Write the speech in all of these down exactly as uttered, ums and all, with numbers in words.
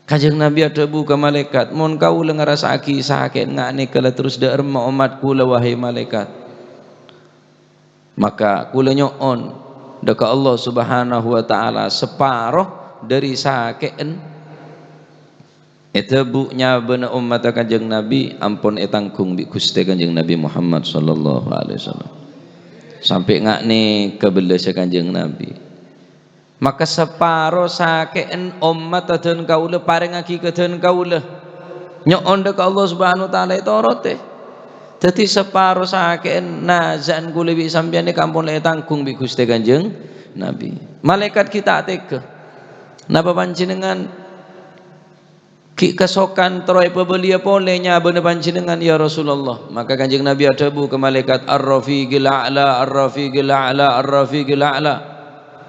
Kanjeng Nabi adhâbu ka malaèkat, "Mon kaulâ ngarassa'aghi sakè'na nga' nèka la terros dâ' remma ommat kaulâ, wahai malaèkat? Maka kaulâ nyo'on dâ' ka Allah Subhanahu wa Ta'ala saparo dâri sakè'en." Èdhâbu nyabâna ommatta Kanjeng Nabi ampon ètangghung bi' Ghustè Kanjeng Nabi Muhammad sallallahu alaihi wasallam. Sampè' nga' nèka bellâssa Kanjeng Nabi. Maka saparo sakè'en ommatta dân kaulâ parèngaghi ka dân kaulâ. Nyo'on dâ' ka Allah Subhanahu wa Ta'ala ètorotè. Dhâddhi saparo sakè'en naza'an kaulâ bi' sampèyan nèka ampon la ètangghung bi' Ghustè Kanjeng Nabi. Malaèkat ghi' ta' tèghâ. "Napa panjhennengngan ghi' kasokan terro èpabâliyâ polè nyabâna panjhennengngan, ya Rasulullah?" Maka Kanjeng Nabi adhâbu ka malaèkat, "Ar-Rafiqil A'la, Ar-Rafiqil A'la, Ar-Rafiqil A'la."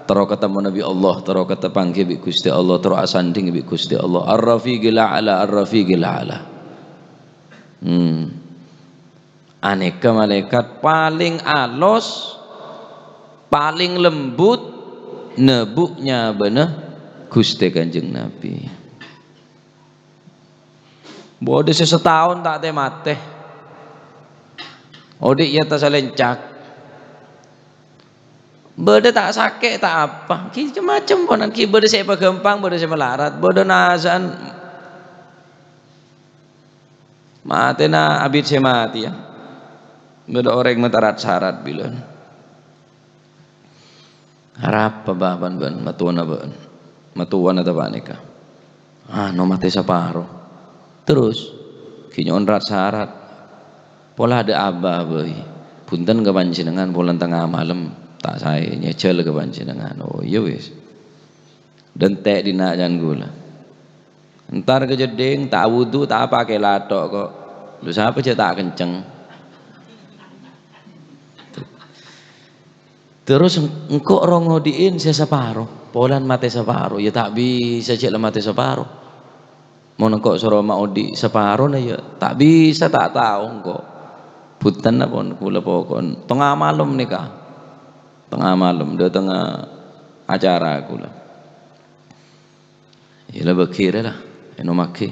Terro katemmo bi' Allah, terro kateppa'aghi bi' Ghustè Allah, terro asandhing bi' Ghustè Allah. "Ar-Rafiqil A'la, Ar-Rafiqil A'la." Hmm. Anèka malaèkat palèng alos, palèng lembut, nebbhu' nyabâna Ghustè Kanjeng Nabi. Bâdâ sè sataon ta' tè-matè. Odi' è attas salèncak. Bâdâ ta' sakè', ta' apa. Ghi' cem-macem ponan. Ghi' bâdâ sè èpaghâmpang, bâdâ sè malarat. Bâdâ naza'an matèna abit sè matèya. Bâdâ orèng matarat sarat bilân. "Arapa, Bâ, bân, bân, matowana bâ'na? Matowana ta' panèka?" "Ano, matè saparo." "Terros?" "Ghi' nyo'on rat-sarat." "Pola adâ' abâ bhâi. Bhunten ka panjhennengngan, polana tengnga malem, ta' saè nyèjhâl ka panjhennengngan." "Oh, iyâ wis. Dântè' dinna' can kaulâ." Entar ka jeddhing, ta' wudu, ta' apa, kèla tok kok. Lho, sapa jhâ' ta' kenceng? Terros eng-, engko' ro ngodi'in sè saparo, polana matè saparo, ya ta' bisa jhâ' la matè saparo. Mon engko' soro maodi' saparona, ya ta' bisa, ta' tao engko'. Bhunten pon kaulâ poko'en. Tengnga malem nèka. Tengnga malem, dâtengnga acara kaulâ. Iyâ la bâgi rè la, ènomaghi.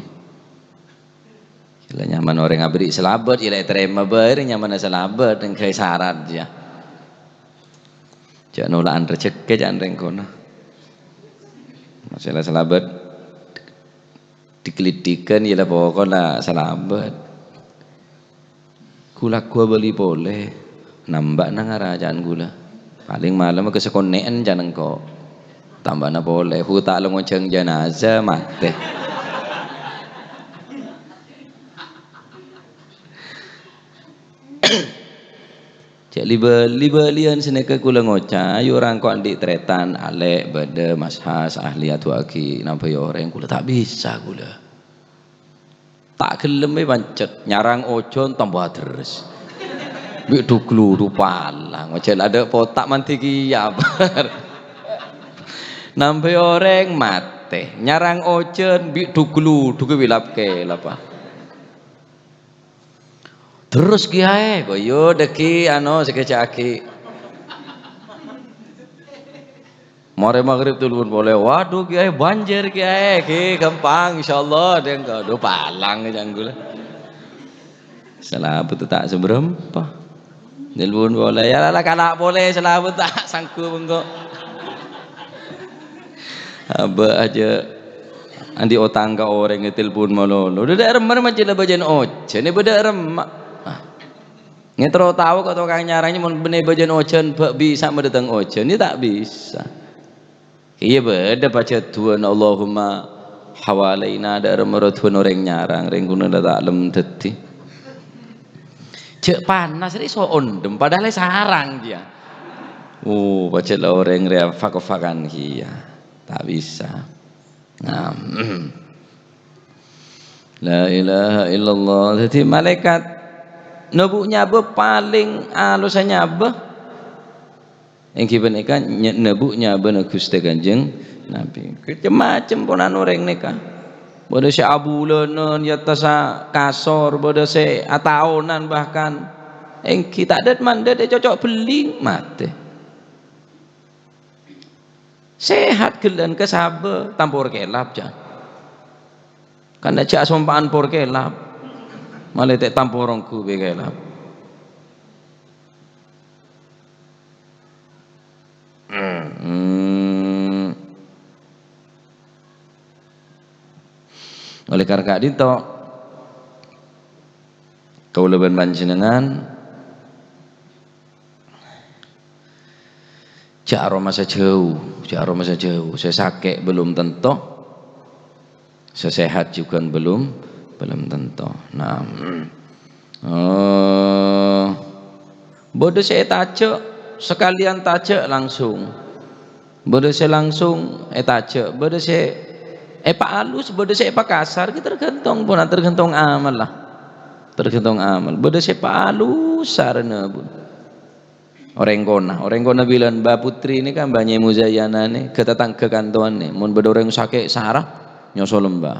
Iyâ la nyamana orèng aberri' salabât, iyâ la ètarèma bhâi rè nyamana salabât, èngghâi sarat, ya. Jhâ' nola'an rejhekkè, can rèng kono. Masalah salabât, dikeliddikan, iyâ la pokok la salabât. Kaulâ ghuwâ bâli polè, nambâ nang araja'an kaulâ. Palèng malem ka sakonè'en can engko'. Tambâna polè, hu ta' la ngojhâng janaza, matè. Jhâ' li-, li-bâliyân sanèka kaulâ ngoca', ayo rangko andi' tarètan, alè' bâdâ mas-, has, ahli adu'aaghi nambâi orèng, kaulâ ta' bisa kaulâ. Ta' ghellem è pancet, nyarang ojhân tamba terros. Bi' dhuglu dhupalang, jhâ' la dâ' pota' mandhi kèya. Nambâi orèng matè, nyarang ojhân bi' dhuglu dhugi bilap kèlapa. Terros Kèyaè, kok yo dhâggi' ano sakejjhâ' aghi'. Marè maghrib telpon polè, "Waduh, Kèyaè, banjir, Kèyaè." Ghi, ghâmpang, insyaallah. Deng, aduh, palang, can kaulâ. Salabut ta' sabârâmpa. Nelpon polè, "Ya, la, la, kala' polè, salabut ta' sanggup engko'." Abâ' ajâ andi' otang ka orèng, telpon malolo. Dâ' remma, remma jhâ' la bâjâna ojhân, bâdâ remma. Ah. Ngètro tao ka tokang nyarang, mon bânnè bâjâna ojhân, bâ' bisa madâteng ojhân, ya ta' bisa. Iyâ bâdâ pajhât du'âna, "Allahumma hawalaina," dâ' remma ro du'âna orèng nyarang, rèng ghunna la ta' lem dhâddhi. Jhâ' panas rè so ondhem, padahal sarang kèya. Oh, pajhât la orèng rè fak-fakan kèya. Ta' bisa. Nah. La ilaha illallah. Dhâddhi malaèkat nabbu' nyabâ palèng alossa nyabâ. Èngghi panèka nye-, nabbu' nyabâna Ghustè Kanjeng Nabi. Cem-macem ponan orèng nèka. Bâdâ sè abulânan è attassa kasor, bâdâ sè ataonan bahkan. Èngghi ta' dât-mandât ècoco' bhelling, matè. Sehat ghellâ' kasabâ, tampor kèlap, jhâ'. Kan jhâ' asompa'an por kèlap. Malè ta' tampo ronggu bhâi kèlap. Hmm. Oleh karena ka'dhinto, kaulâ bân panjhennengan jhâ' aromasa jhâu, jhâ' aromasa jhâu. Sè sakè' belum tanto, sè sehat jhughân belum, belum tanto. Nah, eh, bâdâ sè ètajhâ', sakalèyan tajhâ' langsung. Bâdâ sè langsung ètajhâ', bâdâ sè èpaalus, bâdâ sè èpakasar, ghi' tergantung, pon, tergantung amal lah. Tergantung amal. Bâdâ sè paalus sarana, pon. Orèng Kona, orèng Kona bilân Mbah Putri nèka, Mbah Nyai Muzayyana nè, ghâ-, tatangghâ kantowan nè. Mon bâdâ orèng sakè' sara, nyosol Mbah.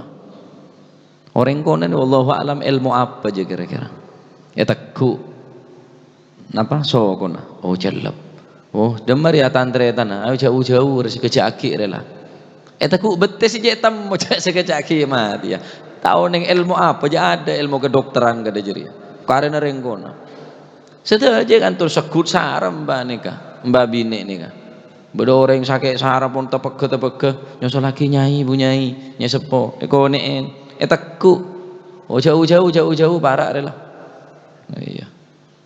Orèng Kona nè, wallahu a'lam, èlmo apa jâ kira-kira? Ètegghu'. Napa? Sokona. Oh, cellep. Oh, dâmma rèya tan-tarètan. Ayo jhâu-jhâu, rè sakejjhâ' aghi' rè la. Ètegghu' bettès jhâ' temmo, jhâ' sakejjhâ' aghi' matè, ya. Ta' onèng èlmo apa, jhâ' ada èlmo kedokteran kadhâ' jârèya. Karana rèng Kona. Sadhâjâ kantos segghut sara mbah nèka, mbah binè' nèka. Bâdâ orèng sakè' sara pon tapegghâ-tapegghâ, nyosolaghi nyai, Bu Nyai, Nyai Seppo, èkonè'è, ètegghu'. Oh, jhâu-jhâu, jhâu-jhâu, para' rè la. Iyâ.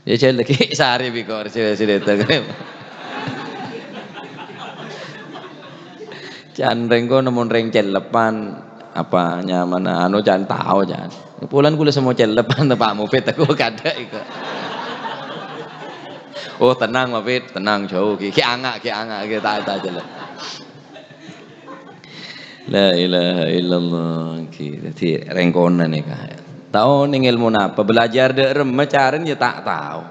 Yâ, jhâ' laghi sarè bikor, sè, sè dâteng. Can rèng Kona mon rèng cellepan, apa nyamana, anu, can tao, can. Polana kaulâ semmo cellepan, Pak Mufid, aku kadhâ' iko. Oh, tenang, Mufid, tenang, jhâu, ghi, ghi anga', ghi anga', ghi ta', ta' cellep. La ilaha illallah, ghi. Dâddhi rèng Kona nèka. Ta' onèng èlmo napa, belajar dâ' remma carana yâ ta' tao.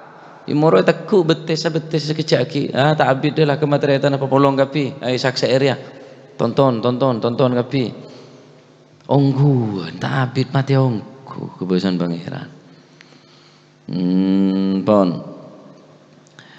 Yâ moro ètegghu' bettessa-bettessa sakejjhâ' aghi'. Ah, ta' abit dâ la, ka matèretan apa polong kabbhi. Ayo saksè'è rèya. Tonton, tonton, tonton kabbhi. Ongghuwân, ta' abit matè ongghu ka bhâsana Pangèran. Hmm, pon.